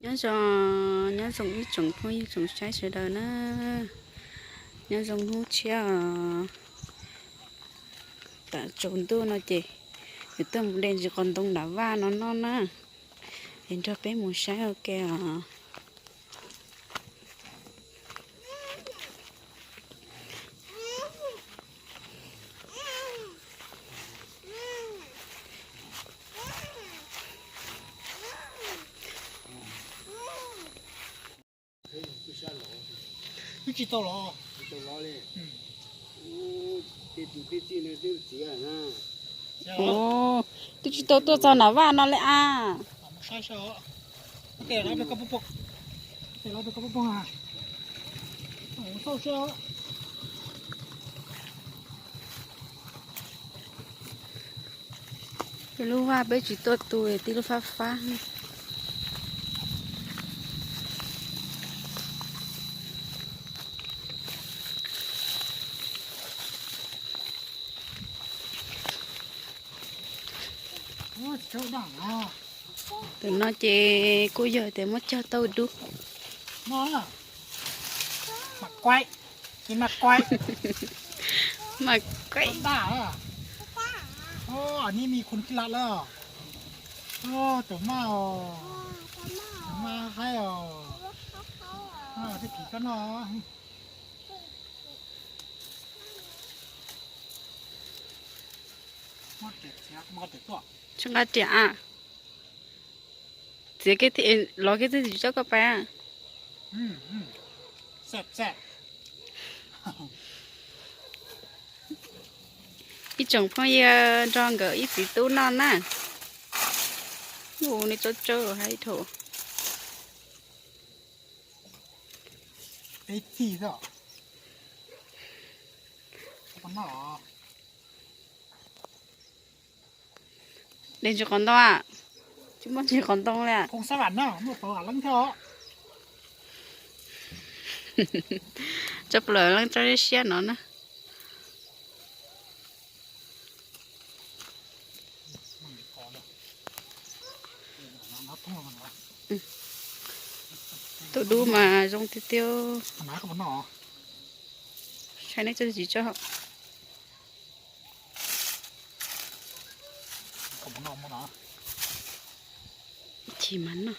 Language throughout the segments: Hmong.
Nyob zoo, nyob zoo ib tsoom phooj ywg tsoom saib sawv daws na. Nyob zoo hnub tshiab os. Tam tsaus ntuj no ces yuav tuaj mus de ntsis qos ntoo nram vaj no noj na. Es nrog peb mus saib ua ke os. Twb tsis tau los. Twb tsis tau tuaj txog nram vaj no li a. Lub vaj peb tsis tuaj tu, tib lub fab fab. Tus no ces kuj yog tias muab cog tau dub. Mas kuaib. Tsis nqa riam a. Txiav kiag, los kiag txiv tsis tso koj pais. Ib tsoom phooj ywg nrog nkawd ib txiv tub noj na. Ua nej tsob tsawb hais dhau. De ntsis qos ntoo a, tsis muaj ntsis qos ntoo li. Tso plaws leej tso siab no na. Tus dub mas zoo tiag tiag. Saib neb tso tsis tso. Chim mas noj.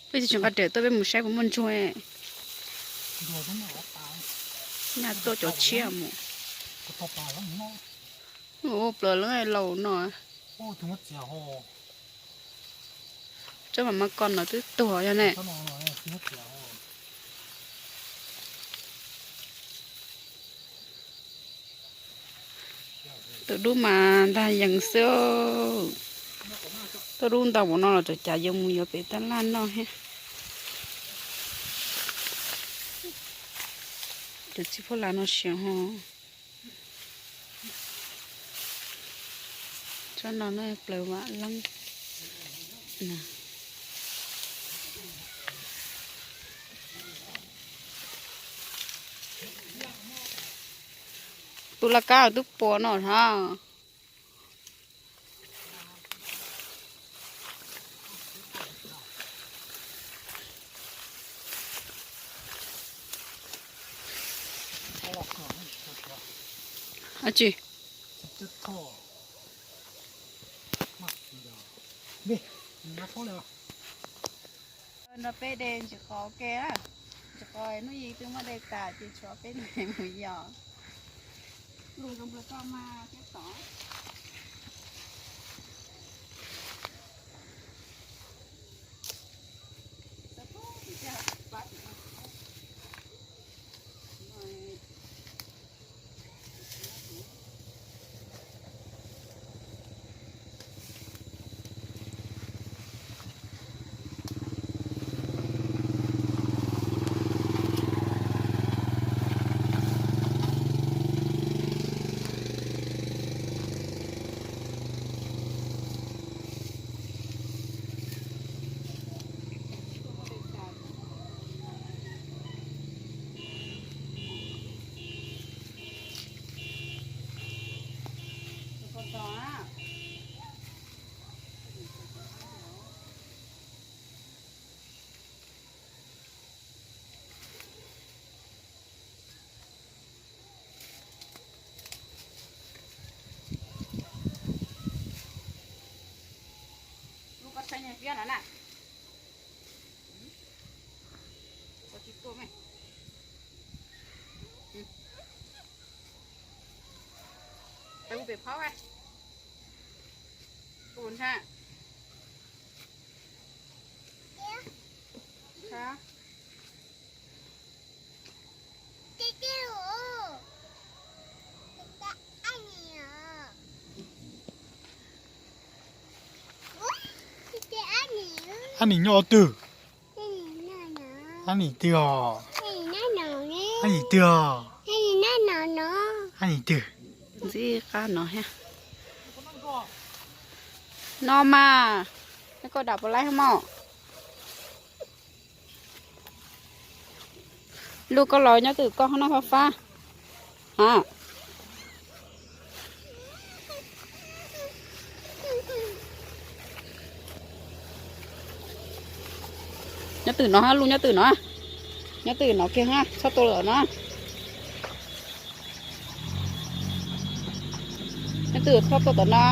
Peb tsis tseem nqa riam tuaj peb mus saib puas muaj ntsuag. Nyaj tuaj cov tshiab mus. Ua plaws lawm laus no. Tsob mas mas koj no twb tuag yog ne. Tus dub mas ntag yees xwb. Tuaj dub ntau mus no los tseem cas yuav mus yuav pem tab laj noj thiab. Cov txiv phuab las no siav ho. Tsob no no plaws vam leeb. Tus laj kab twb puas no hov. Tsis, no peb de ntsis qos ua ke. Ntsis qos hnub yim twb muab de tas ces tshuav peb mus yos. Lus zoo nplawg koj mas thiab tod. Lub koj saib nyuag piab no na. Koj tsis tuaj me. Peb pem phaub. Tus ntha. Ab nim nyob twg? Ab nim twg os? Ab nim twg os? Ab nim twg? Ntxib qab no thiab. No mas, koj dam puas laib mog? Lub koj los nyob twm koj hov noj fab fab. Ha. Nyob twm no, lub nyob twm no. Nyob twm no kiag, txhob tua lawm no. Nyob twm txhob tua tom no.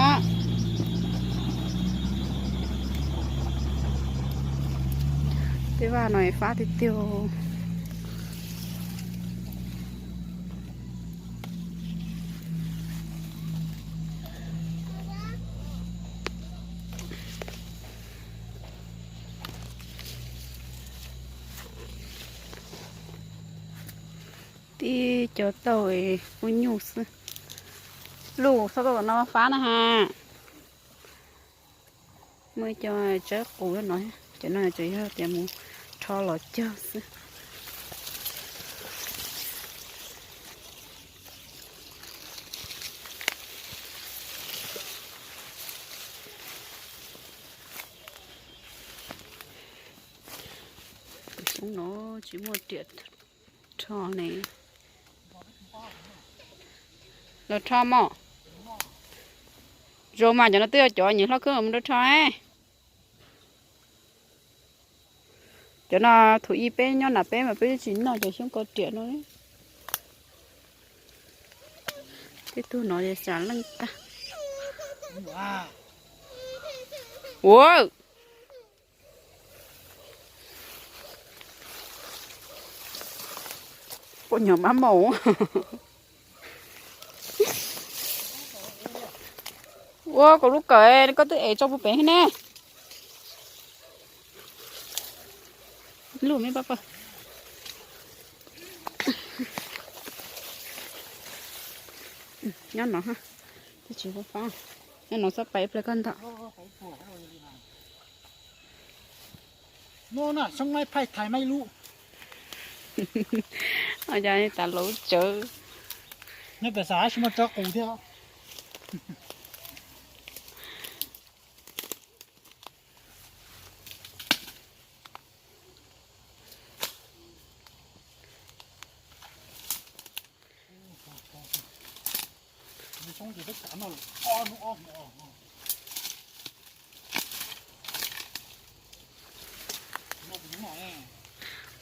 Tej vaj no fab tiag tiag. Tib co tauj ub nyuj xwb. Lub txhob tau tom no fab na ha. Muaj ib co tsawb qus no, cov no tsuas yog tias mus rho los cog xwb. Tus xyoob no tsis muaj riam rho ne. Los rho mog. Zoo mas cov no twb yog cov nyiam hlob khwb mus rau rho. Cov no thaum ub peb nyob nram peb mas peb tsis noj cov xyoob ko riam no. Tej tug no xyav leej tag. Ua, poj nyom mab maum. Ua, kuv lub kawm koj twb ev tso puag pem ne. Lub me paj paj. Nyob no, twb tsis fab fab. Nyob no txhob pais ib pliag koj ntog. Xyoob maib phaij thais maib lub. Cas tas lub tsawv. Nyob pem xav tsis muaj tsob qus thiab.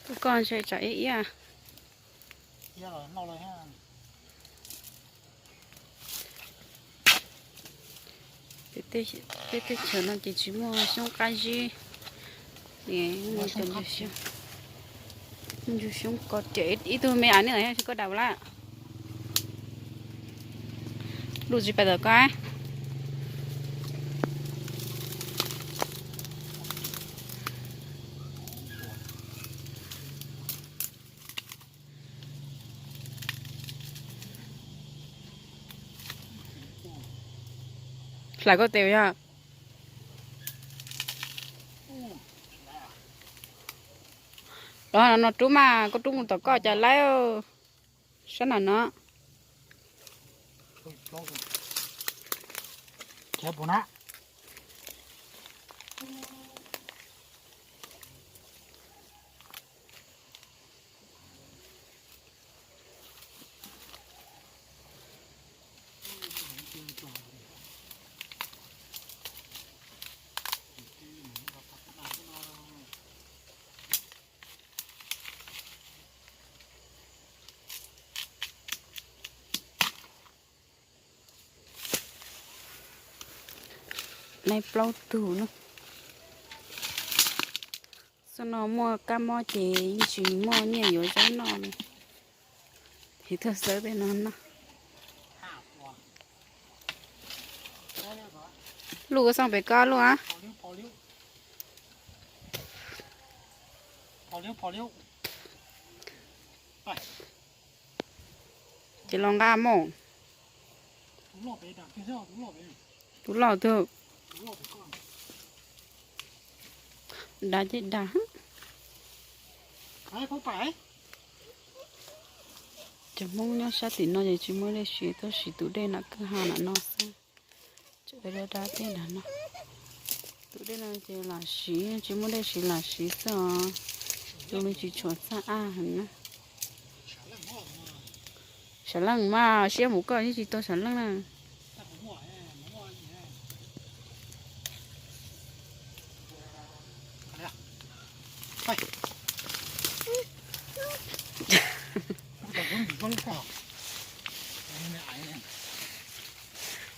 Tus koj ntshe tsam ib iab. Peb teb chaws no ces tsis muaj xyoob qab zib, ntsuag xyoob ko riam ib tug me as ne, tsis koj dam lawm. Lub tsis pais tom koj. Hlais koj tes yog. Los no rub mas koj rub mus tom koj cas laib. Sab nram no. Nai plaub tug na. Xub no muaj kab mob ces yeej tsis muaj nyiaj yuav zaub noj li. Tiv tag xawb tej no noj. Luj, koj xoj pem koj luj a. Ces los nqa mus. Tus loj twg? Dav ces dav. Cov Hmoob nyob sab tim no ces tsis muaj dej siv, tuaj siv tus dej nram kwj ha nram no xwb. Tseem dav dav tej nram no. Tus dej no ces lam siv, tsis muaj dej siv lam siv xwb os. Tus nws tsis tshua txaj aj heev na. Sav leej mas siab mus koj yeej tsis tau sav leej na.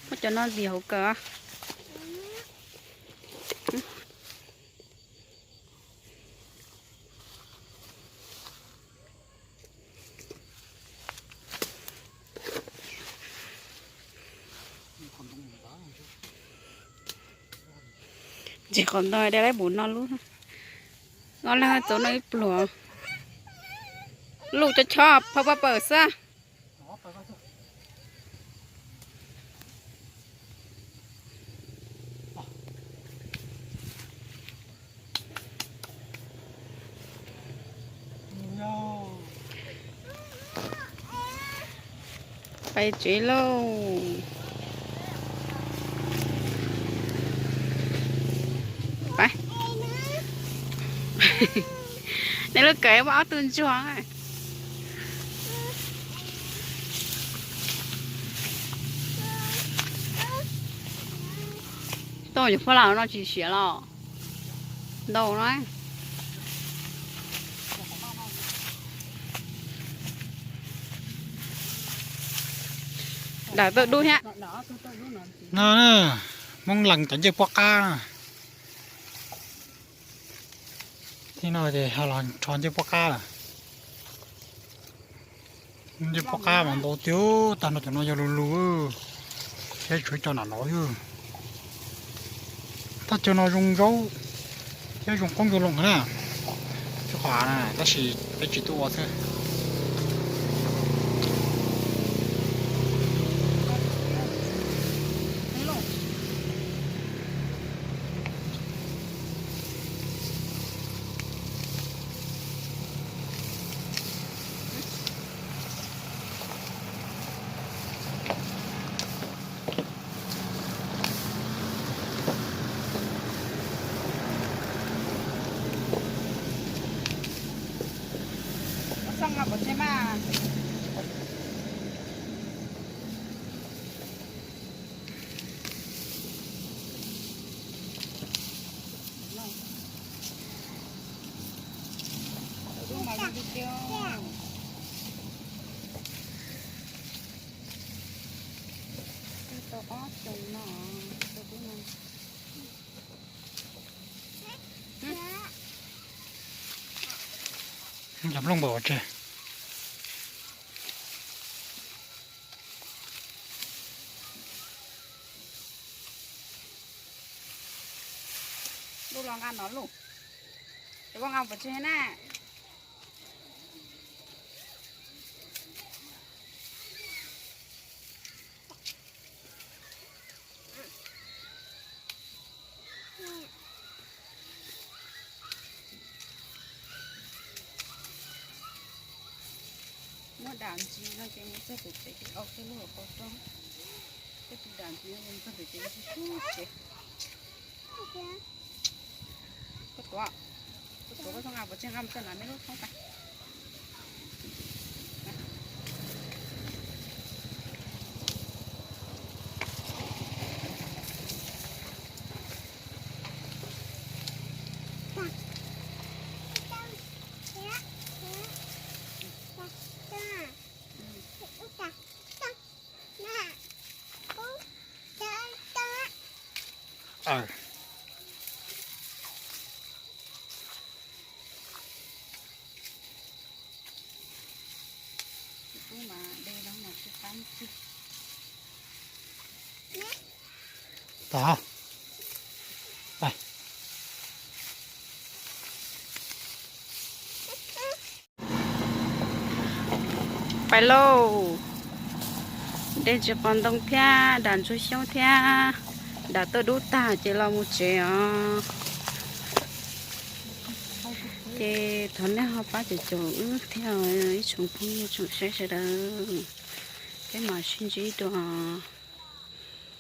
Muab cov no ntxias hauv kawm. Ntsis qhov ntoo de laib mus no lub. Ob leeg tau noj ib pluag. Luj, cov chob phau paj pawg xwb. Pais tsev lauj. Pais. Nej lub kawm muaj ob tug ntsuag. Tau, yog pab lam no tsis siav los ntau no. Dawm tau dub thiab. No, Hmoob lees cov ncej puab qab. Thib no ces ho los rho ncej puab qab lawm. Ncej puab qab mas ntau tiag, tag nrho cov no yog lus lus thiab, tshuav cov nram no xwb. Thaj chaw no zoo zaub thiab zoo qoob zoo loo na. Cov qhov na, tab sis peb tsis tuaj ua xwb. Cov nplooj npaum tse. Luj, los nqa no luj. Cov koj nqa pov tseg na. Muab dam ntsis no ces mus txog pem tsev ces au tej lub hauv paus rau. Tej tus dam ntsis no ces mus txog pem tsev tsis tub tsev. Koj tuav, koj tuav koj txhob nqa pov tseg, nqa mus txog nram nej lub thoob tas. Pais lauj. De tsis qos ntoo thiab dam ntsuag xyoob thiab dam tuaj dub tag ces los mus tsev os. Ces thov nej ho pab caum caum wb thiab ib tsoom phooj ywg tsoom saib sawv daws, peb mam sib ntsib dua.